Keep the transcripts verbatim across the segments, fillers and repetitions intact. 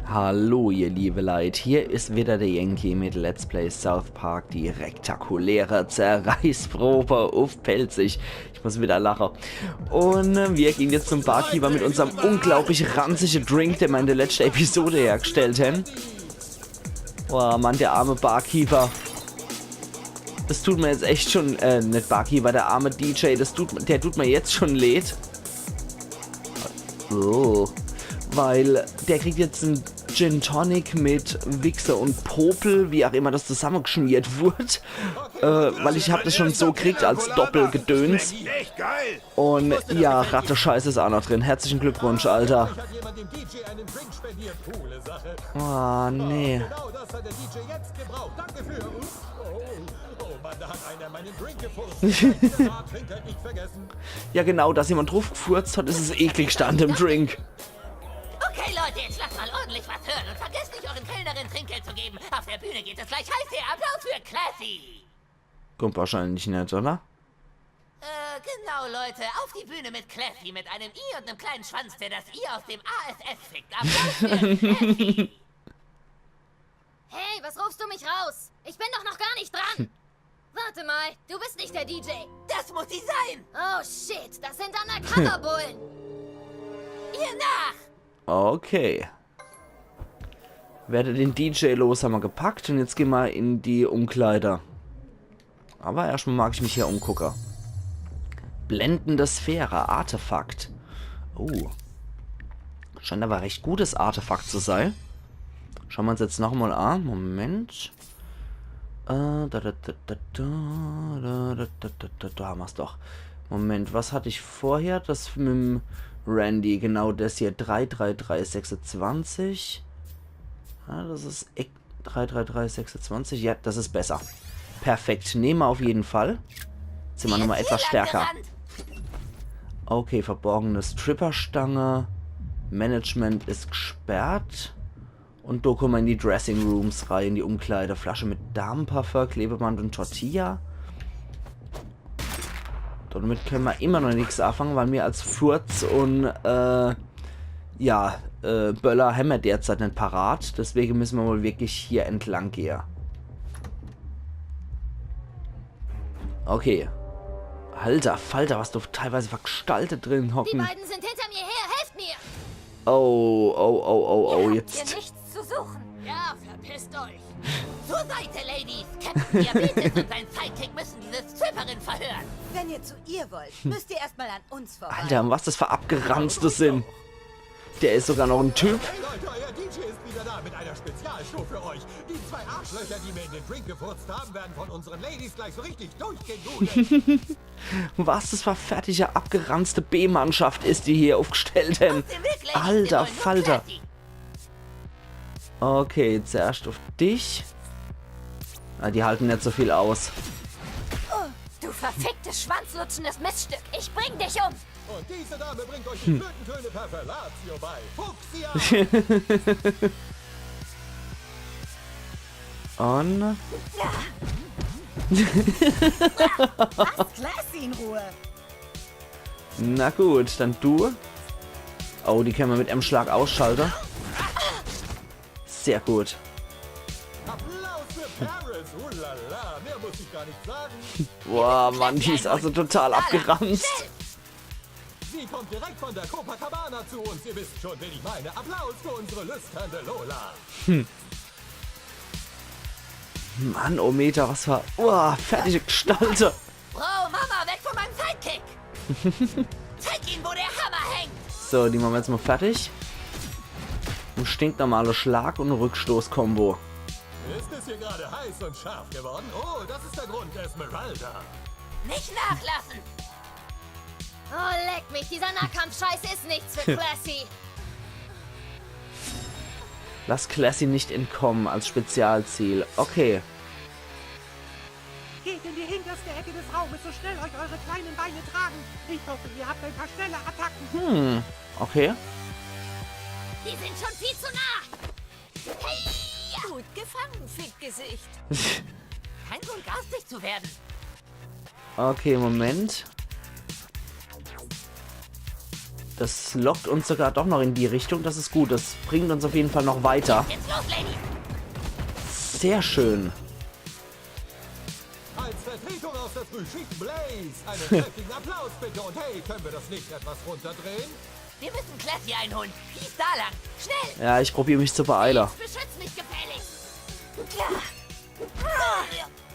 Hallo, ihr liebe Leit, hier is wieder der Yankee mit Let's Play South Park, die rektakuläre Zerreißprobe uff Pälzisch. Ich muss wieder lache. Un äh, mir gehn jetzt zum Barkeeper mit unserm unglaublich ranzige Drink, den mer in der letschte Episode hergestellt hen. Boah, Mann, der arme Barkeeper. Das tut mir jetzt echt schon, äh, net Barkeeper, der arme D J, das tut, der tut mir jetzt schon leid. So. Weil der kriegt jetzt en Gin Tonic mit Wichser und Popel, wie auch immer das zusammengeschmiert wurde. Äh, weil ich hab das schon so kriegt als Doppelgedöns. Echt geil. Und ja, Rattescheiß is auch noch drin. Herzlichen Glückwunsch, Alter. Hat jemand dem D J einen Drink spendiert? Coole Sache. Oh, nee. Genau das hat der D J jetzt gebraucht. Danke für. Oh, oh Mann, da hat einer meinen Drink gefurzt. Ja, Trinkgeld nicht vergessen. Ja, genau, dass jemand drauf gefurzt hat, is das ekligste an dem Drink. Okay, Leute, jetzt lasst mal ordentlich was hören und vergesst nicht, euren Kellnerinnen Trinkgeld zu geben. Auf der Bühne geht es gleich heiß her. Applaus für Classy. Kommt wahrscheinlich net, oder? Äh, genau, Leute. Auf die Bühne mit Classy, mit einem I und einem kleinen Schwanz, der das I aus dem A S S fickt. Applaus für Classy. Hey, was rufst du mich raus? Ich bin doch noch gar nicht dran. Warte mal, du bist nicht der D J. Das muss sie sein. Oh shit, das sind Undercover-Bullen. Ihr nach. Okay. Werde den D J los, hammer gepackt un jetzt gehn mer in die Umkleide. Aber erstmal mag ich mich hier umgucke. Blendende Sphäre, Artefakt. Oh. Scheint aber recht gutes Artefakt zu sein. Schauen mer uns jetzt nochmal an. Moment. Äh, da, da, da, da, da, da, da, da, da, da hammer's doch. Moment, was hatt ich vorher? Das mit'm Randy, genau das hier. Drei drei drei sechsundzwanzig. Ja, das is Eck. Drei drei drei sechsundzwanzig. Ja, das is besser. Perfekt. Nehme mer auf jeden Fall. Jetzt sin mer nochmal etwas stärker. Okay, verborgene Stripperstange. Management is gesperrt. Un do komme mer in die Dressing Rooms rein, in die Umkleide. Flasche mit Damenparfum, Klebeband un Tortilla. Damit könne mer immer noch nix anfange, weil mir als Furz un, äh, ja, äh, Böller hämmer derzeit net parat. Deswege müsse mer wohl wirklich hier entlang gehe. Okay. Alter Falter, was do teilweise für Gestalte drin Die hocken. Beiden sind hinter mir her. Helft mir! Oh, oh, oh, oh, oh, Hier jetzt. Nichts zu suchen. Ja, verpisst euch. Zur Seite, Ladies. Captain Diabetes und sein Sidekick müssen diese Stripperin verhören. Wenn ihr zu ihr wollt, müsst ihr erstmal an uns vorbei. Alter, was das für Abgeranzte sin. Der is sogar noch en Typ. Hey Leute, euer D J ist wieder da mit einer Spezialshow für euch. Die zwei Arschlöcher, die mir in den Drink gefurzt haben, werden von unseren Ladies gleich so richtig durchgenudelt. Was das für fertige, abgeranzte B-Mannschaft is, die hier aufgestellt hen. Aus dem Weg, Ladies. Alter Wir wollen nur Falter. Classy. Okay, zuerscht auf dich. Ah, die halten net so viel aus. Du verficktes, schwanzlutschendes Miststück. Ich bring dich um. Und diese Dame bringt euch die Flötentöne per Fellatio bei. Fuchsia! Und Lasst Classy in Ruhe. Na gut, dann du. Oh, die könne mer mit em Schlag ausschalte. Sehr gut. Applaus für Paris! Ulala! Mehr muss ich gar nicht sagen. Boah, Mann, die is also total abgeranzt. Sie kommt direkt von der Copacabana zu uns. Ihr wisst schon, wen ich meine. Applaus für unsere lüsternde Lola. Mann, oh Meter, was für, uah, fertige Gestalte. Bro, Mama, weg von meinem Sidekick. Zeig ihnen, wo der Hammer hängt. So, die mache mer jetzt mal fertig. En stinknormale Schlag un e Rückstoß-Kombo. Ist es hier gerade heiß und scharf geworden? Oh, das ist der Grund, Esmeralda. Nicht nachlassen. Oh, leck mich, dieser Nahkampf-Scheiß ist nichts für Classy. Lass Classy nicht entkommen als Spezialziel. Okay. Geht in die hinterste Ecke des Raumes, so schnell euch eure kleinen Beine tragen. Ich hoffe, ihr habt ein paar schnelle Attacken. Hm, okay. Die sind schon viel zu nah. Gut gefangen, Fickgesicht. Kein Grund, garstig zu werden. Okay, Moment. Das lockt uns sogar doch noch in die Richtung. Das ist gut. Das bringt uns auf jeden Fall noch weiter. Jetzt los, Lady! Sehr schön. Als Vertretung aus der Frühschicht Blaze, einen kräftigen Applaus bitte. Und hey, können wir das nicht etwas runterdrehen? Wir müssen Classy einholen. Schieß da lang. Schnell! Ja, ich probiere mich zu beeilen. Beschütz mich gefälligst! Ja.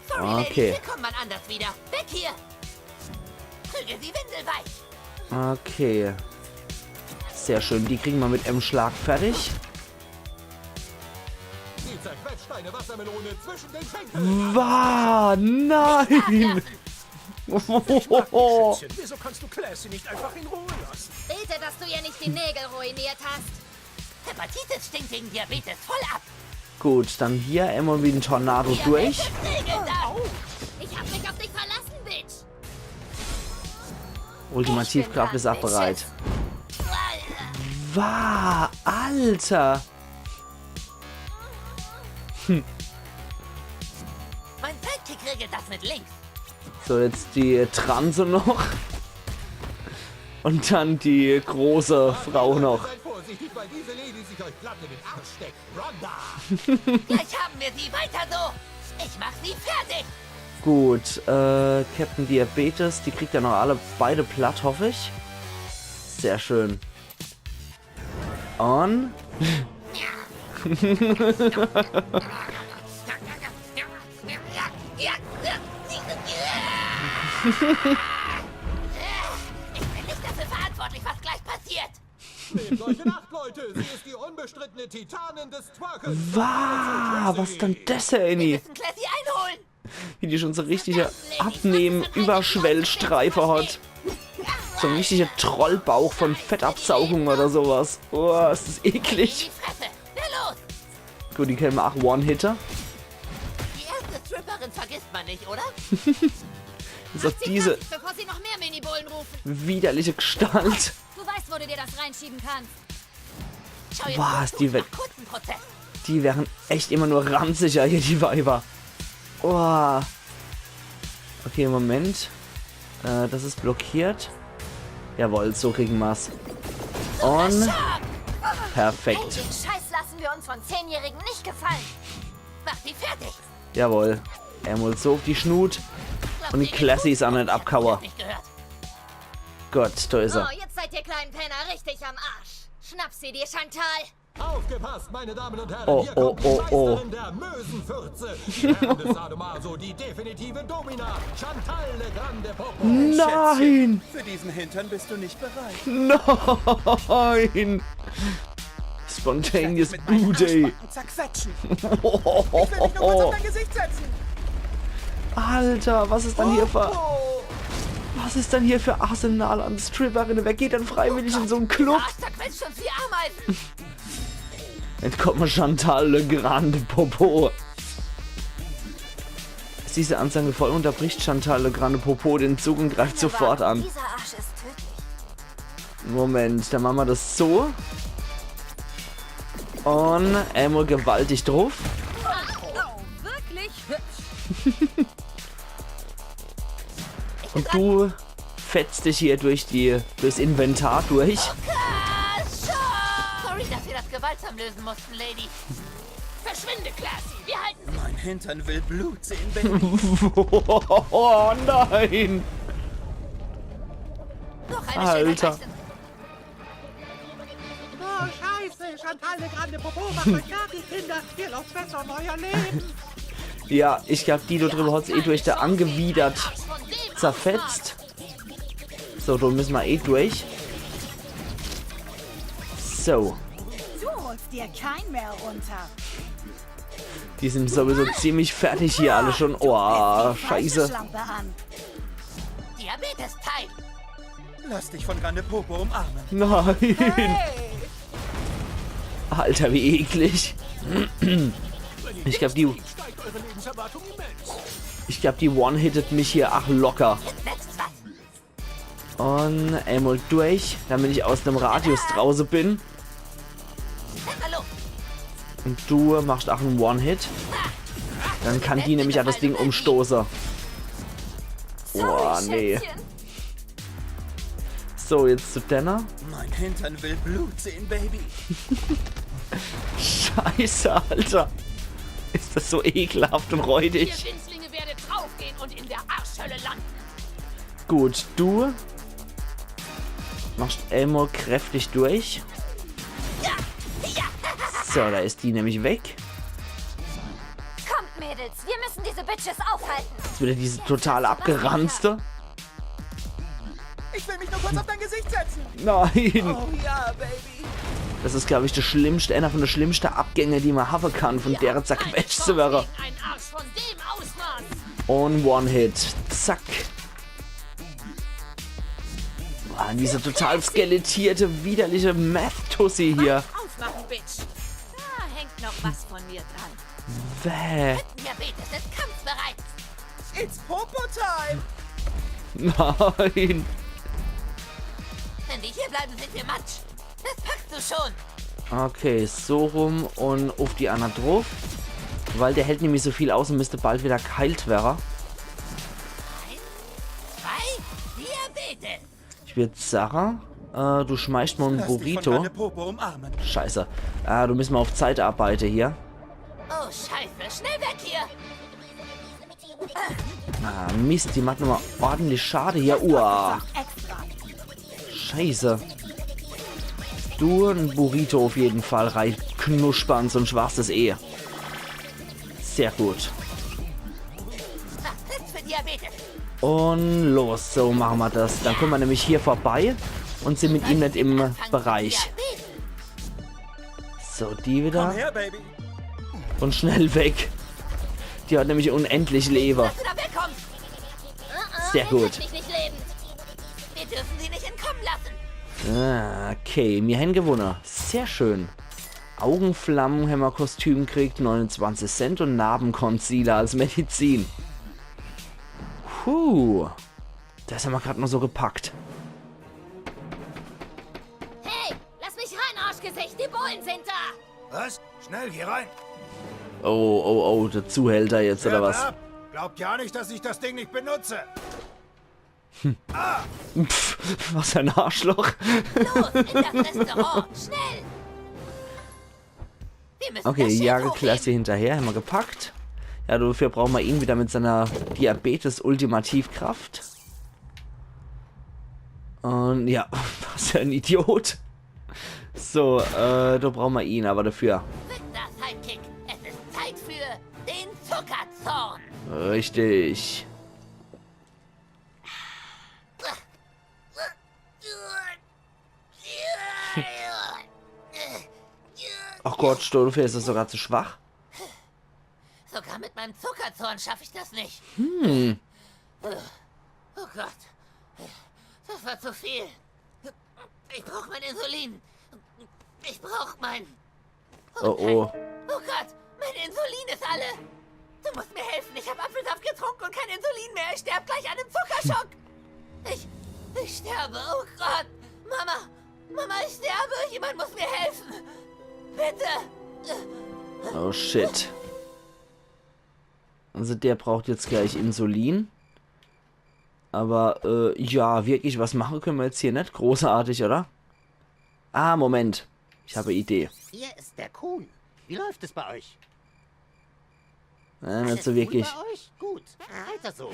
Sorry, Lady. Okay. Hier kommt man anders wieder. Weg hier! Prügel sie windelweich! Okay. Sehr schön. Die kriegen wir mit einem Schlag fertig. Sie zerquetscht eine Wassermelone zwischen den Schenkeln. Wah, nein! Schätzchen, wieso kannst du Classy nicht einfach in Ruhe lassen? Bete, dass du ihr nicht die Nägel ruiniert hast. Hepatitis stinkt wegen Diabetes voll ab. Gut, dann hier einmal wie ein Tornado durch. Regeln da! Ich hab mich auf dich verlassen, Bitch. Ultimativkraft ist auch bereit. Wah, Alter! Mein Sidekick regelt das mit links. So, jetzt die Transe noch. Und dann die große Frau noch. Seid vorsichtig, weil diese Lady sich euch platt in den Arsch steckt. Rhonda! Gleich haben wir sie. Weiter so! Ich mach sie fertig! Gut, äh, Captain Diabetes, die kriegt ja noch alle beide platt, hoffe ich. Sehr schön. Und Ich bin nicht dafür verantwortlich, was gleich passiert! Nehmt euch in Acht, Leute. Sie ist die unbestrittene Titanin des Twerkens. Wah, was dann das, Annie? Müssen Classy einholen! Wie die schon so richtige Abnehmen-Überschwellstreife hat. So ein richtiger Trollbauch von Fettabsaugung oder sowas. Oh, ist das In eklig. Die Fresse! Na los! Gut, die kennen wir auch One-Hitter. Die erste Stripperin vergisst man nicht, oder? Ist auch diese Bevor sie noch mehr Mini-Bullen rufen. widerliche Gestalt. Du weißt, wo du dir das reinschieben kannst. Schau jetzt Boah, mal ist zu, die Welt- nach kurzen Prozess. Die wären echt immer nur ranziger hier, die Weiber. Oh. Okay, Moment. Äh, das ist blockiert. Jawohl, so kriegen wir's. Und Hey, perfekt. den Scheiß lassen wir uns von Zehnjährigen nicht gefallen. Mach sie fertig! Jawohl. Einmal so auf die Schnut. Und die Classy is auch net abgehaue. Nicht gehört. Gut, da is er. Oh, jetzt seid ihr kleinen Penner richtig am Arsch. Schnapp sie dir, Chantal. Aufgepasst, meine Damen und Herren. Oh, Hier oh, kommt die oh, oh. Meisterin der Meisterin der Meisterin der Herren des Sadomaso, die definitive Domina, Chantal Le Grande Popo. Nein! Für diesen Hintern bist du nicht bereit. Nein! Spontaneous Mit meinen Booty. Arschbacken zerquetschen. Ich will mich nur kurz auf dein Gesicht setzen. Alter, was is dann hier für... Was is dann hier für Arsenal an Stripperinnen? Wer geht denn freiwillig in so einen Club? Arsch zerquetscht uns wie Ameisen! Jetzt kommt mal Chantal Le Grande Popo. Ist diese Ansage voll, unterbricht Chantal Le Grande Popo den Zug und greift sofort an. Dieser Arsch ist tödlich. Moment, dann machen wir das so. Und einmal gewaltig drauf. Oh, wirklich hübsch. Und du fetzt dich hier durch die, durchs Inventar durch. Sorry, dass wir das gewaltsam lösen mussten, Lady. Verschwinde, Classy. Wir halten Mein Hintern will Blut sehen, Baby. Oh nein! noch eine Alter. Schönheit leisten. Oh, scheiße, Chantal Le Grande Popo macht euch fertig, Kinder. Ihr lauft besser um euer Leben. Ja, ich glaub, die da drüber hat's eh durch der angewidert zerfetzt. So, da müssen wir eh durch. So. Du holst dir kein mehr runter. Die sind sowieso ziemlich fertig hier alle schon. Oh, scheiße. Schlampe an. Diabetes-Time. Lass dich von Grande Popo umarmen. Nein. Alter, wie eklig. Ich glaub, die, ich glaub, die one-hittet mich hier ach locker. Und einmal durch, damit ich aus dem Radius draußen bin. Und du machst auch einen One-Hit. Dann kann die nämlich auch das Ding umstoßen. Boah, nee. So, jetzt zu Tanner. Mein Hintern will Blut sehen, Baby. Scheiße, Alter. Is das so ekelhaft und räudig. Ihr Winzlinge werdet draufgehen und in der Arschhölle landen. Gut, du machst Elmo kräftig durch. So, da is die nämlich weg. Kommt, Mädels, wir müssen diese Bitches aufhalten. Jetzt wieder diese total abgeranzte. Ich will mich nur kurz auf dein Gesicht setzen. Nein. Oh ja, Baby. Das is, glaub ich, das schlimmste, einer von de schlimmste Abgänge, die man haben kann, von dere zerquetscht zu werre. Ein Arsch von dem Ausmaß. Und One-Hit. Zack. Ah, diese total skelettierte, widerliche Meth-Tussi hier. Aufmachen, Bitch. Da hängt noch was von mir dran. Bäh. Diabetes ist kampfbereit. It's Popo Time. Nein. Wenn wir hier bleiben, sind wir Matsch. Das packst du schon. Okay, so rum und auf die anner drauf. Weil der hält nämlich so viel aus und müsste bald wieder geheilt werre. Zwei Diabetes. Ich würd sagen, äh, du schmeißt mal en Lass dich von Burrito. Tante Popo umarmen. Scheiße. Äh, du müssen mal auf Zeit arbeite hier. Oh, Scheiße. Schnell weg hier. Ah, Mist, die macht nochmal ordentlich Schade hier. Uah. Extra. Scheiße. Du en Burrito auf jeden Fall reinknuspern, sonst war's das eh. Sehr gut. Fritz für Diabetes. Und los, so machen wir das. Dann kommen wir nämlich hier vorbei und sind mit ihm nicht im Bereich. So, die Komm wieder. Her, Baby. Und schnell weg. Die hat nämlich unendlich Lebe. Dass du da wegkommst. Sehr gut. Mich nicht leben. Wir dürfen sie nicht entkommen lassen. Ah, okay, mir hen gewunne. Sehr schön. Augenflammenhämmer-Kostüm kriegt neunundzwanzig Cent und Narbenconcealer als Medizin. Puh. Das haben wir grad mal so gepackt. Hey, lass mich rein, Arschgesicht. Die Bullen sind da. Was? Schnell hier rein. Oh, oh, oh, der Zuhälter jetzt, oder Hört was? Ab. Glaubt ja nicht, dass ich das Ding nicht benutze. Pff, was ein Arschloch. Los, in das Restaurant. Schnell. Wir müssen Okay, das Schild Jageklasse hochheben. Hinterher, haben wir gepackt. Ja, dafür brauchen wir ihn wieder mit seiner Diabetes-Ultimativkraft. Und ja, was für ein Idiot. So, äh, da brauchen wir ihn aber dafür. Victor, Sidekick. Es ist Zeit für den Zuckerzorn. Richtig. Ach Gott, Stolfe, ist das sogar zu schwach? Sogar mit meinem Zuckerzorn schaffe ich das nicht. Hm. Oh Gott. Das war zu viel. Ich brauche mein Insulin. Ich brauche mein... Oh oh. Oh Gott, mein Insulin ist alle. Du musst mir helfen. Ich habe Apfelsaft getrunken und kein Insulin mehr. Ich sterbe gleich an einem Zuckerschock. Ich, ich sterbe. Oh Gott. Mama, Mama, ich sterbe. Jemand muss mir helfen. Bitte. Oh shit. Also der braucht jetzt gleich Insulin. Aber, äh, ja, wirklich was machen können wir jetzt hier nicht. Großartig, oder? Ah, Moment. Ich habe eine Idee. Hier ist der Kuhn. Wie läuft es bei euch? Äh, nicht so wirklich. Bei euch? Gut. Weiter so.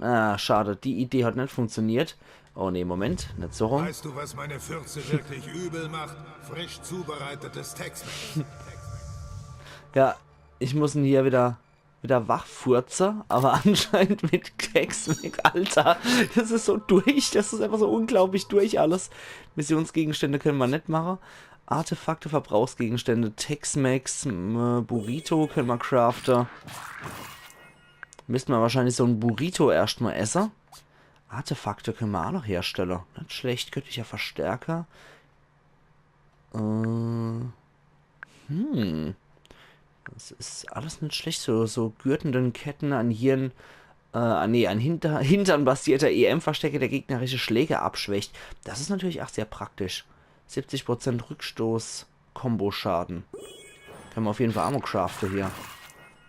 Ah, schade. Die Idee hat nicht funktioniert. Oh nee, Moment. Nicht so rum. Weißt du, was meine Fürze wirklich übel macht? Frisch zubereitetes Tex-Mex. Ja, ich muss ihn hier wieder, wieder wachfurze, aber anscheinend mit Tex-Mex, Alter, das ist so durch, das ist einfach so unglaublich durch alles. Missionsgegenstände können wir nicht machen. Artefakte, Verbrauchsgegenstände, Tex-Mex, m, Burrito können wir craften. Müssten wir wahrscheinlich so ein Burrito erstmal essen. Artefakte können wir auch noch herstellen. Nicht schlecht, göttlicher Verstärker. Äh, hm. Das ist alles nicht schlecht. So, so gürtenden Ketten an Hirn, äh, ah, nee, an Hinter Hintern basierter E M-Verstärker, der gegnerische Schläge abschwächt. Das ist natürlich auch sehr praktisch. Siebzig Prozent Rückstoß, Komboschaden. Können wir auf jeden Fall Armor craften hier.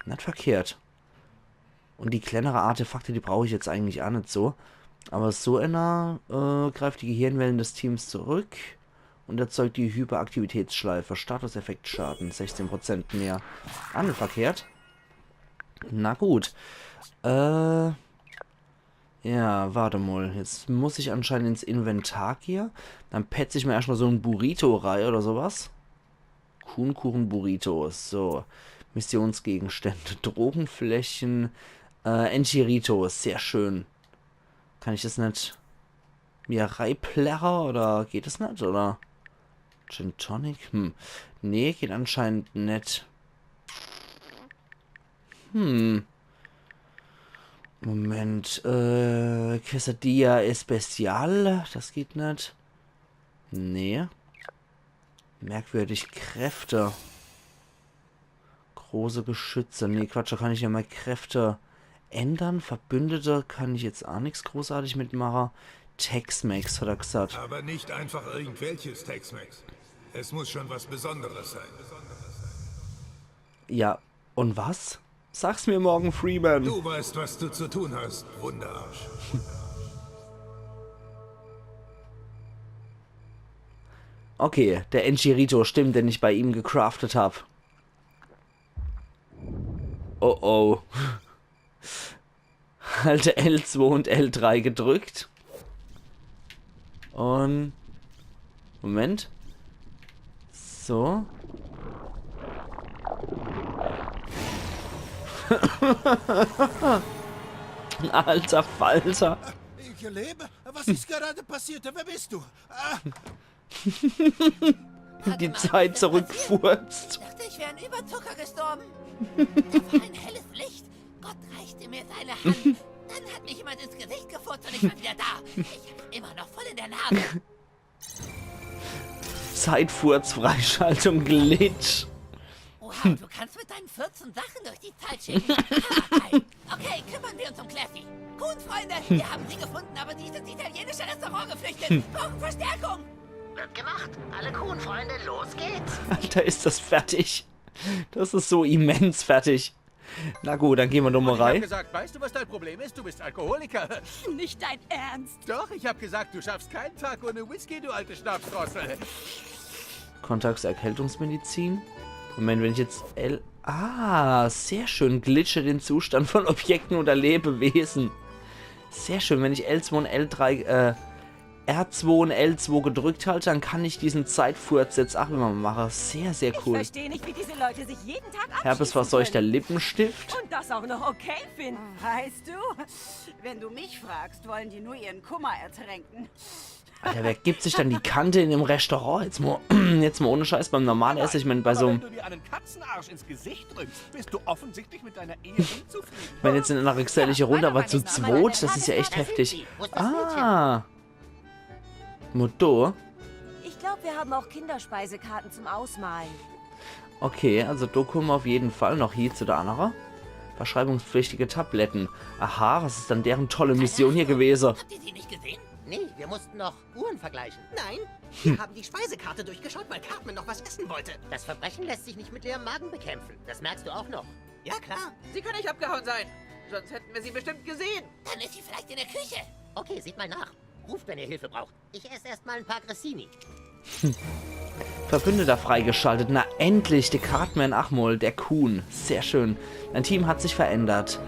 Nicht verkehrt. Und die kleinere Artefakte, die brauche ich jetzt eigentlich auch nicht so. Aber so einer äh, greift die Gehirnwellen des Teams zurück und erzeugt die Hyperaktivitätsschleife. Statuseffektschaden, sechzehn Prozent mehr. Ah, net verkehrt. Na gut. Äh. Ja, warte mal. Jetzt muss ich anscheinend ins Inventar hier. Dann petz ich mir erstmal so en Burrito rei oder sowas. Kuchenkuchen-Burrito. So. Missionsgegenstände. Drogenflächen. Äh, Enchiritos. Sehr schön. Kann ich das net mir reiplärre oder geht das net, oder? Gin Tonic? Hm. Nee, geht anscheinend net. Hm. Moment. Äh, Quesadilla Especial. Das geht net. Nee. Merkwürdig. Kräfte. Große Geschütze. Nee, Quatsch, da kann ich ja mal Kräfte ändern. Verbündete kann ich jetzt auch nix großartig mitmache. Tex-Mex, hat er gesagt. Aber nicht einfach irgendwelches Tex-Mex. Es muss schon was Besonderes sein. Ja, und was? Sag's mir, Morgan Freeman. Du weißt, was du zu tun hast, Wunderarsch. Okay, der Enchirito stimmt, den ich bei ihm gecraftet hab. Oh oh. Halte L zwei und L drei gedrückt. Und... Moment. So. Alter Falter. Ich lebe? Was ist gerade passiert? Wer bist du? Ah, Die Zeit zurückfurzt. Ich dachte, ich wäre an Überzucker gestorben. Da war ein helles Licht. Gott reichte mir seine Hand. Dann hat mich jemand ins Gesicht gefurzt und ich bin wieder da. Ich habe immer noch voll in der Nase. Zeitfurz-Freischaltung Glitch. Wow, du kannst mit deinen vierzehn Sachen durch die Zeit schicken. Hammergeil. Okay, kümmern wir uns um Classy. Coon-Freunde, wir haben sie gefunden, aber sie ist ins italienische Restaurant geflüchtet. Brauchen Verstärkung. Wird gemacht. Alle Coon-Freunde, los geht's. Alter, ist das fertig. Das ist so immens fertig. Na gut, dann gehen wir nochmal Ich hab rein. Gesagt, weißt du, was dein Problem ist? Du bist Alkoholiker. Nicht dein Ernst. Doch, ich hab gesagt, du schaffst keinen Tag ohne Whisky, du alte Schnapsdrossel. Kontakts Erkältungsmedizin. Moment, wenn ich jetzt L... Ah, sehr schön. Glitche den Zustand von Objekten oder Lebewesen. Sehr schön, wenn ich L zwei und L drei, äh, R zwei und L zwei gedrückt halte, dann kann ich diesen Zeitfurz jetzt auch immer machen. Sehr, sehr Ich cool. Verstehe nicht, wie diese Leute sich jeden Tag abschießen Herpesverseuchter können. Lippenstift. Und das auch noch okay finden. Weißt du, wenn du mich fragst, wollen die nur ihren Kummer ertränken. Alter, wer gibt sich dann die Kante in dem Restaurant? Jetzt mal, jetzt mal ohne Scheiß, beim normalen Essen, ich meine, bei so Aber einem... Wenn du dir einen Katzenarsch ins Gesicht drückst, bist du offensichtlich mit deiner Ehe unzufrieden. Ich meine, jetzt in einer geselligen Runde, aber zu zweit, das ist ja echt heftig. Ah. Motto. Ich glaube, wir haben auch Kinderspeisekarten zum Ausmalen. Okay, also da kommen wir auf jeden Fall noch hier zu der anderen. Verschreibungspflichtige Tabletten. Aha, was ist dann deren tolle Mission hier gewesen? Habt ihr sie nicht gesehen? Nee, wir mussten noch Uhren vergleichen. Nein, wir haben die Speisekarte durchgeschaut, weil Cartman noch was essen wollte. Das Verbrechen lässt sich nicht mit leerem Magen bekämpfen. Das merkst du auch noch. Ja klar, sie kann nicht abgehauen sein. Sonst hätten wir sie bestimmt gesehen. Dann ist sie vielleicht in der Küche. Okay, seht mal nach. Ruft, wenn ihr Hilfe braucht. Ich esse erstmal ein paar Grissini. Verbündeter freigeschaltet. Na endlich, der Cartman, ach mol, der Coon. Sehr schön. Dein Team hat sich verändert.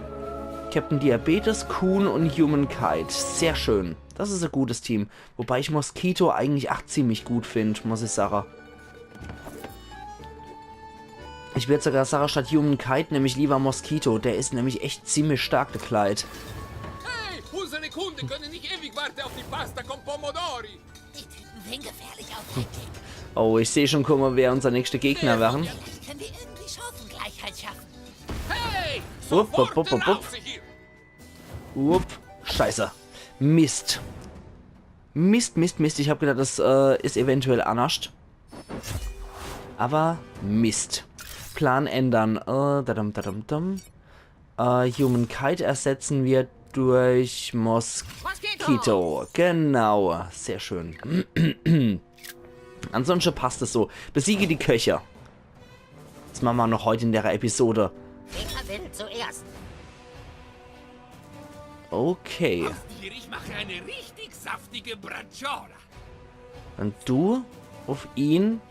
Captain Diabetes, Coon und Human Kite. Sehr schön. Das ist ein gutes Team. Wobei ich Mosquito eigentlich auch ziemlich gut find, muss ich sagen. Ich würd sogar sagen, statt Human Kite nehme ich lieber Mosquito. Der ist nämlich echt ziemlich stark, der Clyde. Ehi, unsere Kunden können nicht ewig warten auf die Pasta con Pomodori. Die Typen sehen gefährlich aus, Sidekick. Oh, ich sehe schon, guck mal, wer unser nächster Gegner wären. Vielleicht können wir irgendwie Chancengleichheit schaffen. Hey, Wupp, wupp, sofort wupp, wupp, wupp. raus hier. Upp, scheiße. Mist. Mist, Mist, Mist. Ich hab gedacht, das äh, ist eventuell annerscht. Aber Mist. Plan ändern. Äh, dadam, dadam, dam. Äh, Human Kite ersetzen wir durch Mosquito. Genau, sehr schön. Ansonsten passt es so. Besiege die Köche. Das machen wir noch heute in der Episode. Wer will zuerst? Okay. Dir, ich mache eine richtig saftige Branciola. Und du auf ihn.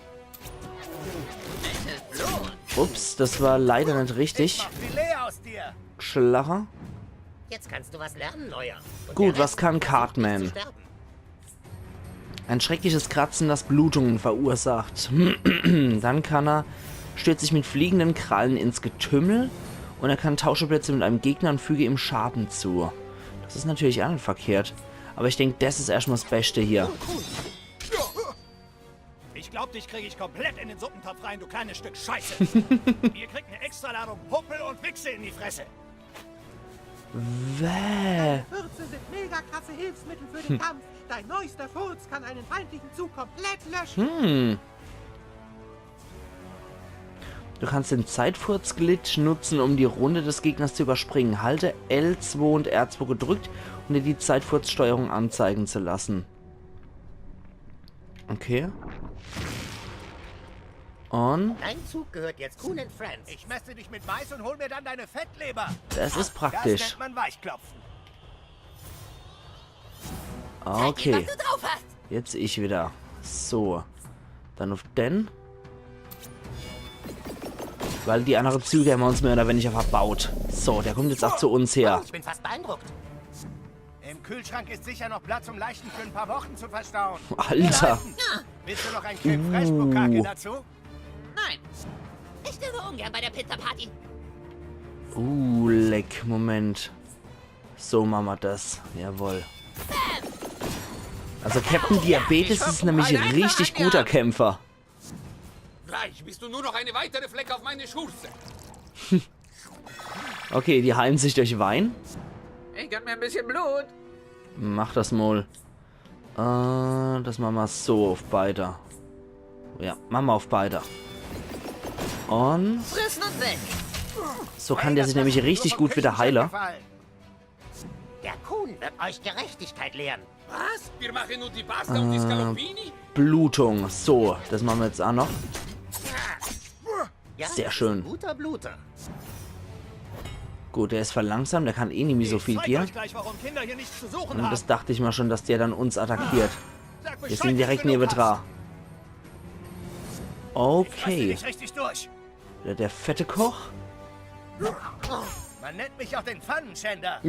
Ups, das war leider nicht richtig. Filet aus dir. Schlacher. Jetzt kannst du was lernen, Neuer. Und Gut, der was Rest kann ist Cartman? Zu sterben. Ein schreckliches Kratzen, das Blutungen verursacht. Dann kann er, stürzt sich mit fliegenden Krallen ins Getümmel und er kann tausche Plätze mit einem Gegner und füge ihm Schaden zu. Das ist natürlich auch nicht verkehrt. Aber ich denk, das ist erstmal das Beste hier. Ich glaub, dich krieg ich komplett in den Suppentopf rein, du kleines Stück Scheiße. Ihr kriegt eine extra Ladung Pumpel und Wichse in die Fresse. Wäh. Fürze sind mega krasse Hilfsmittel für den Kampf. Dein neuester Furz kann einen feindlichen Zug komplett löschen. Hm. Du kannst den Zeitfurz-Glitch nutzen, um die Runde des Gegners zu überspringen. Halte L zwei und R zwei gedrückt, um dir die Zeitfurz-Steuerung anzeigen zu lassen. Okay. Und Dein Zug gehört jetzt Coon and Friends. Ich mäste dich mit Mais und hol mir dann deine Fettleber. das ist Das praktisch. Nennt man Weichklopfen. Okay, Was du drauf hast. jetzt ich wieder. So, dann auf den. Weil die anderen Züge haben wir uns mehr oder weniger verbaut. So, der kommt jetzt auch zu uns her. Ich bin fast beeindruckt. Im Kühlschrank ist sicher noch Platz, um Leichen für ein paar Wochen zu verstauen. Alter. Willst du noch ein Creme Fraiche Bukake Uh. dazu? Nein. Ich sterbe ungern bei der Pizza-Party. Uh, leck, Moment. So machen wir das. Jawohl. Also Captain Diabetes ist nämlich ein richtig guter Kämpfer. Gleich bist du nur noch eine weitere Fleck auf meine Schürze. Okay, die heilen sich durch Wein. Ich gönn mir ein bisschen Blut. Mach das mal. Äh, das machen wir so auf beide. Ja, machen wir auf beide. Und Frissen und weg. so kann der sich nämlich richtig gut wieder heilen. Gefallen. Der Coon wird euch Gerechtigkeit lehren. Was? Wir machen nur die Pasta und die Scaloppini? Blutung. So, das machen wir jetzt auch noch. Ja, Sehr das schön. Ist ein guter Bluter. Gut, der ist verlangsamt, der kann eh nicht mehr so viel Ich zeig Gier. Euch gleich, warum Kinder hier nichts zu suchen Und haben. Das dachte ich mir schon, dass der dann uns attackiert. Sag Wir Bescheid, sind direkt wenn du neben Bock dran. hast. Lass dir Okay. Nicht richtig durch. Der, der fette Koch? Man nennt mich auch den Pfannenschänder.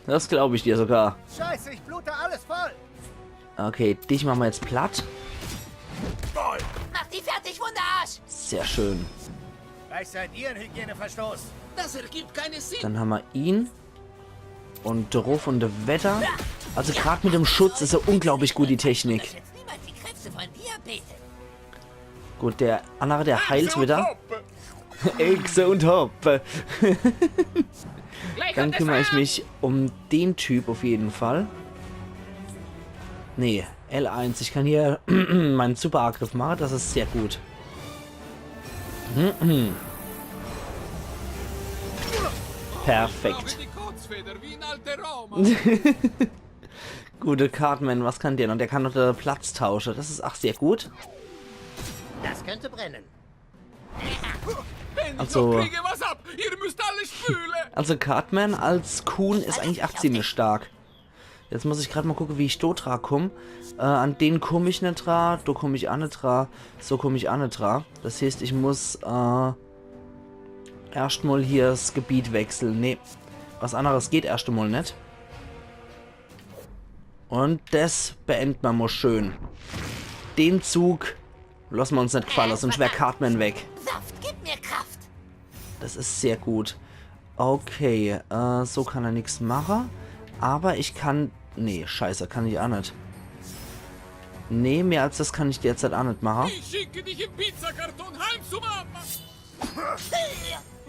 Das glaube ich dir sogar. Scheiße, ich blute alles voll. Okay, dich machen wir jetzt platt. Mach die fertig, Wunderarsch! Sehr schön. Gleich seid ihr ein Hygieneverstoß. Das ergibt keinen Sinn. Dann haben wir ihn. Und drauf und weiter. Also gerade mit dem Schutz ist er unglaublich gut, die Technik. Jetzt niemals die Kräfte von Diabetes. Gut, der andere, der heilt wieder. Echse und hopp. Dann kümmere ich mich um den Typ auf jeden Fall. Nee, L eins. Ich kann hier meinen Superangriff machen. Das ist sehr gut. Perfekt. Die Kotzfeder wie in alte Roma. Gute Cartman, was kann der noch? Der kann noch den Platz tauschen. Das ist ach sehr gut. Das könnte brennen. Wenn ich Also- noch kriege was ab, ihr müsst alle spülen. Also Cartman als Coon ist eigentlich ach ziemlich stark. Jetzt muss ich gerade mal gucken, wie ich do dra komm. Äh, an den komm ich net dra, do komm ich ach net dra, so komm ich ach net dra. Das heißt, ich muss äh, erscht mal hier das Gebiet wechseln. Nee, was anderes geht erscht mal net. Und das beenden wir mal schön. Den Zug lassen wir uns net gefallen, sonst wär Cartman weg. Saft, gib mir Kraft! Das ist sehr gut. Okay, äh, so kann er nix machen. Aber ich kann... Nee, scheiße, kann ich ach net. Nee, mehr als das kann ich derzeit ach net machen. Ich schicke dich im Pizzakarton heim zu Mama.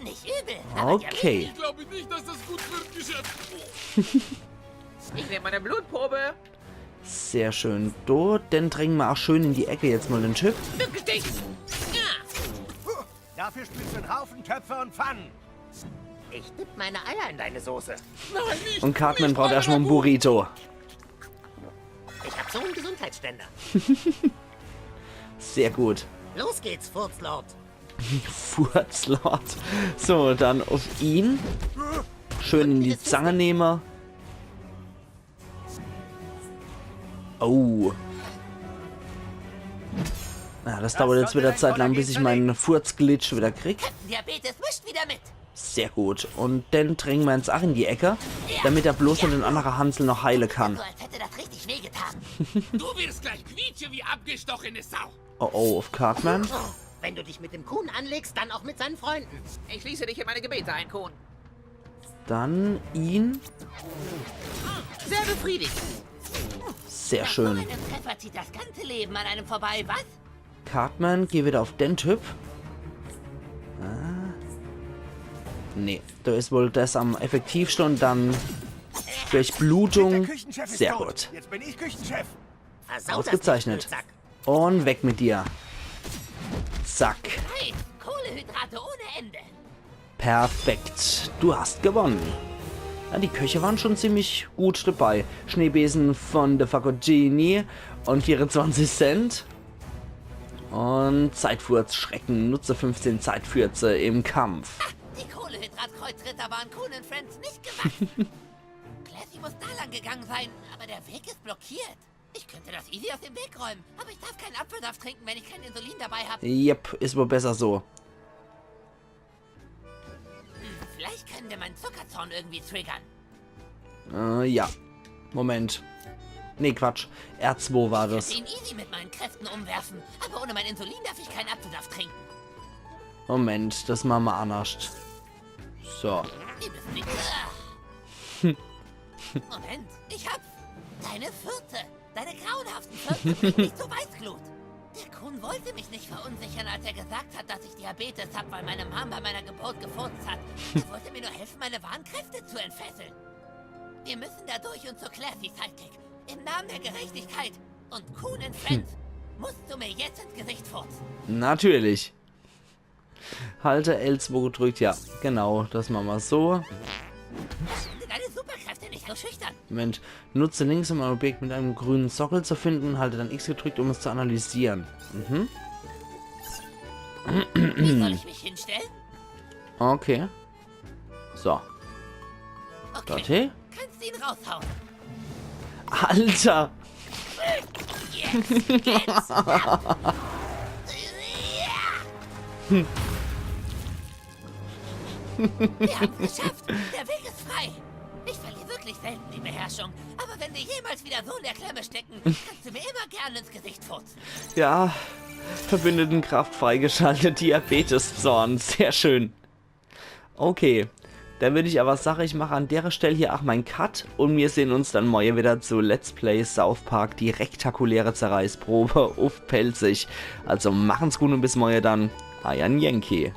Nicht übel, aber Okay. Ich glaube nicht, dass das gut wird, Geschäft. Ich nehme meine Blutprobe. Sehr schön. Do, den drängen wir ach schön in die Ecke jetzt mal, den Typ. Mückenstich! Ja! Dafür spielst du einen Haufen Töpfe und Pfannen. Ich dipp meine Eier in deine Soße. Nein, nicht. Und Cartman braucht erscht mal einen Burrito. Ich hab so einen Gesundheitsständer. Sehr gut. Los geht's, Furzlord. Furzlord. So, dann auf ihn. Schön in die Zange nehmen. Oh. Ja, das dauert jetzt wieder Zeit lang, bis ich meinen Furzglitch wieder krieg. Captain Diabetes mischt wieder mit. Sehr gut. Und dann dränge mer uns ach in die Ecke, damit er bloß net den annere Hansel noch heile kann. So, als hätte das richtig wehgetan. Du wirst gleich quietsche wie abgestochene Sau. Oh oh, uff Cartman. Wenn du dich mit dem Kuhn anlegst, dann auch mit seinen Freunden. Ich schließe dich in meine Gebete ein, Kuhn. Dann ihn. Sehr befriedigend. Sehr schön. Nach so einem Treffer zieht das ganze Leben an einem vorbei, was? Cartman, geh wieder uff den Typ. Ah. Nee, do is wohl das am effektivste und dann Durchblutung. Sehr gut. Jetzt bin ich Küchenchef. Ausgezeichnet. Und weg mit dir. Zack. Nice. Kohlehydrate ohne Ende. Perfekt. Du hast gewonnen. Ja, die Köche waren schon ziemlich gut dabei. Schneebesen von der Faccogini und vierundzwanzig Cent. Und Zeitfurz-Schrecken. Nutze fünfzehn Zeitfürze im Kampf. Die Kohlehydratkreuzritter waren Kuhn und Friends nicht gewachsen. Classy muss da lang gegangen sein, aber der Weg ist blockiert. Ich könnte das easy aus dem Weg räumen, aber ich darf keinen Apfelsaft trinken, wenn ich kein Insulin dabei habe. Yep, is wohl besser so. Vielleicht können wir meinen Zuckerzorn irgendwie triggern. Äh, ja. Moment. Nee, Quatsch. R zwei war das. Ich könnte ihn easy mit meinen Kräften umwerfen, aber ohne mein Insulin darf ich keinen Apfelsaft trinken. Moment, das mache mer annerscht. So. Wir müssen die... Moment, ich hab's. Deine Fürze. Deine grauenhaften Fürze bringen mich zur Weißglut. Der Kuhn wollte mich nicht verunsichern, als er gesagt hat, dass ich Diabetes hab, weil meine Mom bei meiner Geburt gefurzt hat. Er wollte mir nur helfen, meine wahren Kräfte zu entfesseln. Wir müssen da durch und zu Classy, Sidekick. Im Namen der Gerechtigkeit und Kuhn and Friends musst du mir jetzt ins Gesicht furzen. Natürlich. Halte L zwei gedrückt, ja. Genau, das mache mer so. Verwende deine Superkräfte nicht so schüchtern. Moment, nutze links, um ein Objekt mit einem grünen Sockel zu finden und halte dann X gedrückt, um es zu analysieren. Mhm. Wie soll ich mich hinstellen? Okay. So. Okay. Dorthin? Kannst ihn raushauen. Alter! Jetzt, jetzt. Wir haben's geschafft. Der Weg ist frei. Ich verliere wirklich selten die Beherrschung. Aber wenn wir jemals wieder so in der Klemme stecken, kannst du mir immer gerne ins Gesicht furzen. Ja, Verbündetenkraft freigeschaltet, Diabetes-Zorn. Sehr schön. Okay, dann würd ich aber sage, ich mache an dere Stell hier ach mein Cut und wir sehen uns dann morje wieder zu Let's Play South Park, die rektakuläre Zerreißprobe uff Pälzisch. Also machen's gut und bis morje dann. Eier Yankee.